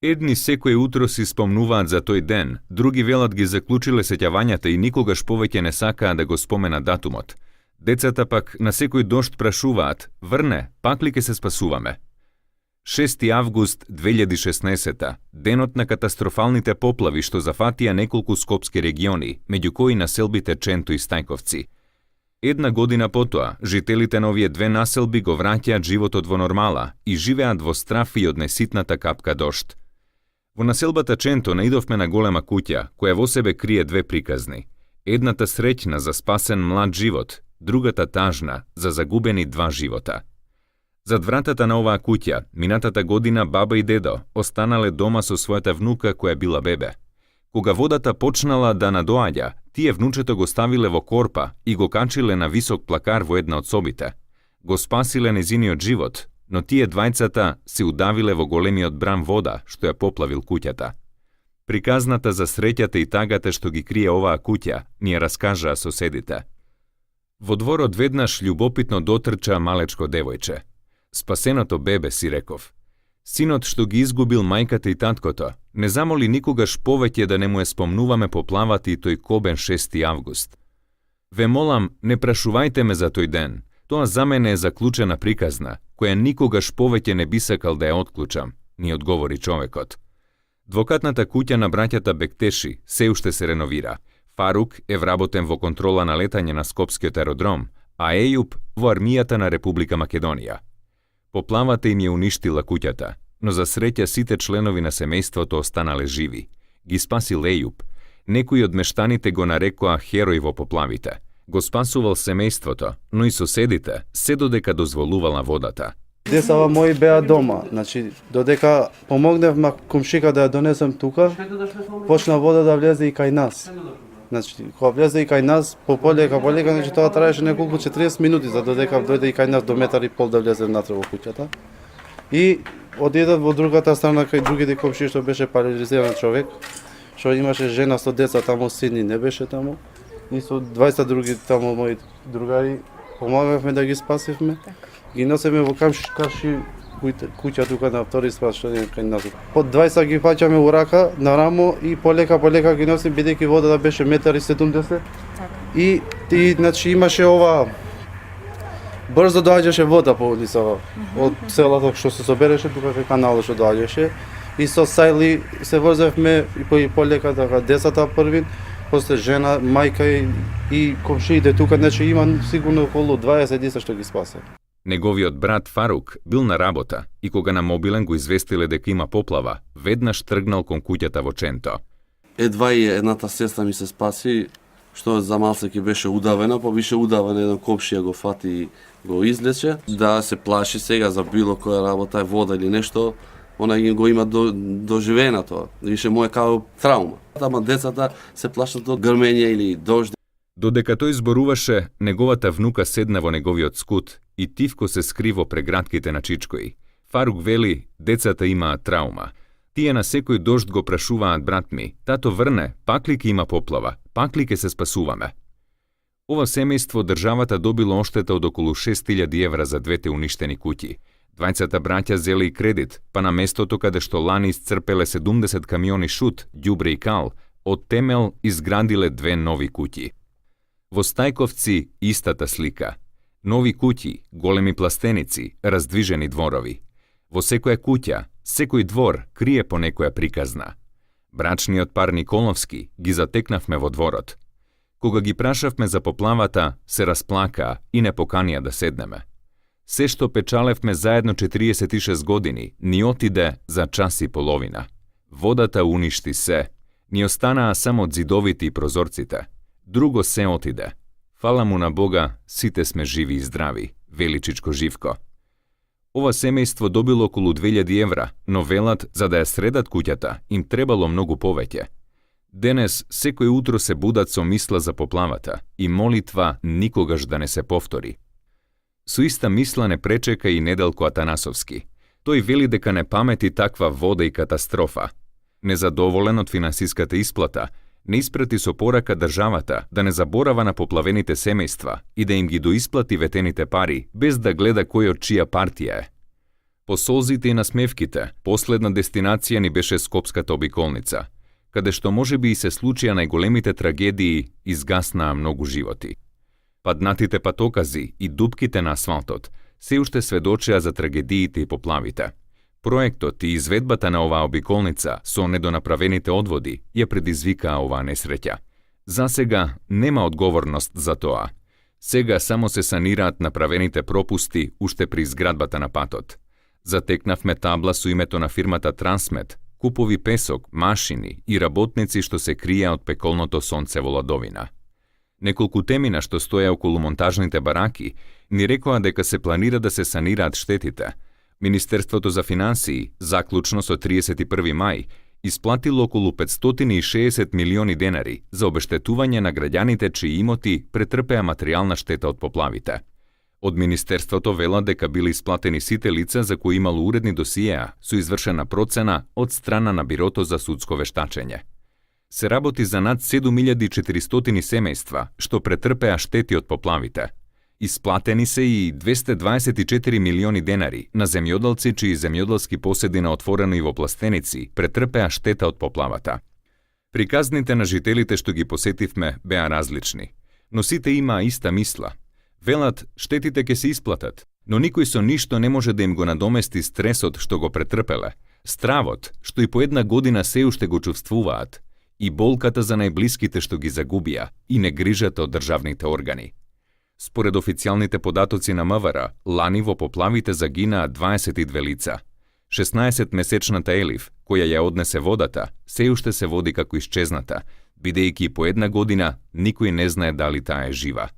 Едни секое утро си спомнуваат за тој ден, други велат ги заклучиле сеќавањата и никогаш повеќе не сакаа да го споменат датумот. Децата пак на секој дожд прашуваат: "Врне, пак ли ќе се спасуваме?" 6 август 2016, денот на катастрофалните поплави што зафатија неколку скопски региони, меѓу кои населбите Ченто и Стајковци. Една година потоа, жителите на овие две населби го враќаат животот во нормала и живеат во страф и од неситната капка дожд. Во населбата Ченто наидовме на голема куќа, која во себе крие две приказни. Едната среќна за спасен млад живот, другата тажна за загубени 2 живота. Зад вратата на оваа куќа, минатата година баба и дедо останале дома со својата внука која била бебе. Кога водата почнала да надоаѓа, тие внучето го ставиле во корпа и го качиле на висок плакар во една од собите. Го спасиле незиниот живот, но тие двајцата се удавиле во големиот бран вода што ја поплавил куќата. Приказната за среќата и тагата што ги крие оваа куќа ни ја раскажаа соседите. Во дворот веднаш љубопитно дотрча малечко девојче. Спасеното бебе, си реков. Синот што ги изгубил мајката и таткото, не замоли никогаш повеќе да не му е спомнуваме поплавата и тој кобен 6 август. Ве молам, не прашувајте ме за тој ден. Тоа за мене е заклучена приказна, која никогаш повеќе не би сакал да ја отклучам, ни одговори човекот. Двокатната куќа на браќата Бектеши се уште се реновира. Фарук е вработен во контрола на летање на Скопскиот аеродром, а Ејуп во армијата на Република Македонија. Поплавата им ја уништила куќата, но за среќа сите членови на семејството останале живи. Ги спасил Ејуп. Некои од мештаните го нарекоа херој во поплавите. Го спасувал семејството, но и соседите, се додека дозволувала водата. Децава мои беа дома, значи додека помогневме комшика да ја донесем тука, почна вода да влезе и кај нас. Значи, кога влезе и кај нас, полека, значи тоа траеше неколку 40 минути за додека дојде и кај нас до метар и пол да влезе внатре во куќата. И одедат во другата страна кај другите комшии што беше парализиран човек, што имаше жена со деца таму, син не беше таму. И со 20 други таму мои другари помагавме да ги спасивме. Ги носеме во камши куќа тука на втори спас што е кај нас. Под 20 ги фаќаме у рака на рамо и полека ги носим бидејќи водата беше 1,70 м. И значи имаше ова брзо доаѓаше вода по улицава од селото што се собереше тука кај каналот што доаѓаше. И со сајли се возевме и полека така децата првин, после жена, мајка и комшиите тука, значи има сигурно околу 20 деца што ги спасе. Неговиот брат Фарук бил на работа и кога на мобилен го известиле дека има поплава, веднаш тргнал кон куќата во Ченто. Едва и едната сестра ми се спаси, што за малце ќе беше удавена, повише удавена, еден комшија го фати и го излече. Да се плаши сега за било која работа е вода или нешто, она го има доживена тоа. Више му е као траума. Ама децата се плашат од грмење или дожд. Додека тој зборуваше, неговата внука седна во неговиот скут и тивко се скри во прегратките на Чичкои. Фарук вели, децата имаат траума. Тие на секој дожд го прашуваат брат ми: "Тато врне, пак ли ќе има поплава? Пак ли ќе се спасуваме?" Ова семејство државата добило оштета од околу 6000 евра за двете уништени куќи. Двајцата браќа зеле и кредит, па на местото каде што лани исцрпеле 70 камиони шут, ѓубре и кал, од темел изградиле 2 нови куќи. Во Стајковци истата слика. Нови куќи, големи пластеници, раздвижени дворови. Во секоја куќа, секој двор крие по некоја приказна. Брачниот пар Николовски ги затекнавме во дворот. Кога ги прашавме за поплавата, се расплакаа и не поканија да седнеме. Се што печалевме заедно 46 години, ни отиде за час и половина. Водата уништи се. Ни останаа само ѕидовите и прозорците. Друго се отиде. Фала му на Бога, сите сме живи и здрави, вели Чичко Живко. Ова семејство добило околу 2000 евра, но велат, за да ја средат куќата, им требало многу повеќе. Денес, секој утро се будат со мисла за поплавата и молитва никогаш да не се повтори. Со иста мисла не пречека и Неделко Атанасовски. Тој вели дека не памети таква вода и катастрофа. Незадоволен од финансиската исплата, не испрати со порака државата да не заборава на поплавените семејства и да им ги доисплати ветените пари, без да гледа кој од чија партија е. По солзите и насмевките, последна дестинација ни беше Скопската обиколница, каде што можеби и се случија најголемите трагедии, изгаснаа многу животи. Паднатите патокази и дупките на асфалтот се уште сведочеа за трагедиите и поплавите. Проектот и изведбата на оваа обиколница со недонаправените одводи ја предизвикаа оваа несреќа. За сега нема одговорност за тоа. Сега само се санираат направените пропусти уште при изградбата на патот. Затекнавме табла со името на фирмата Трансмет, купови песок, машини и работници што се криеа од пеколното сонце во ладовина. Неколку темина што стоја околу монтажните бараки ни рекоа дека се планира да се санираат штетите. Министерството за финансии, заклучно со 31. мај, исплатило околу 560 милиони денари за обештетување на граѓаните чии имоти претрпеа материјална штета од поплавите. Од Министерството вела дека били исплатени сите лица за кои имало уредни досиеа со извршена процена од страна на Бирото за судско вештачење. Се работи за над 7400 семејства што претрпеа штети од поплавите. Исплатени се и 224 милиони денари на земјоделци чии земјоделски поседи на отворено и во пластеници претрпеа штета од поплавата. Приказните на жителите што ги посетивме беа различни, но сите имаа иста мисла. Велат, штетите ќе се исплатат, но никој со ништо не може да им го надомести стресот што го претрпеле, стравот што и по една година се уште го чувствуваат, и болката за најблиските што ги загубија, и негрижата од државните органи. Според официјалните податоци на МВР, лани во поплавите загинаа 22 лица. 16-месечната Елиф, која ја однесе водата, се уште се води како исчезната, бидејќи по една година никој не знае дали таа е жива.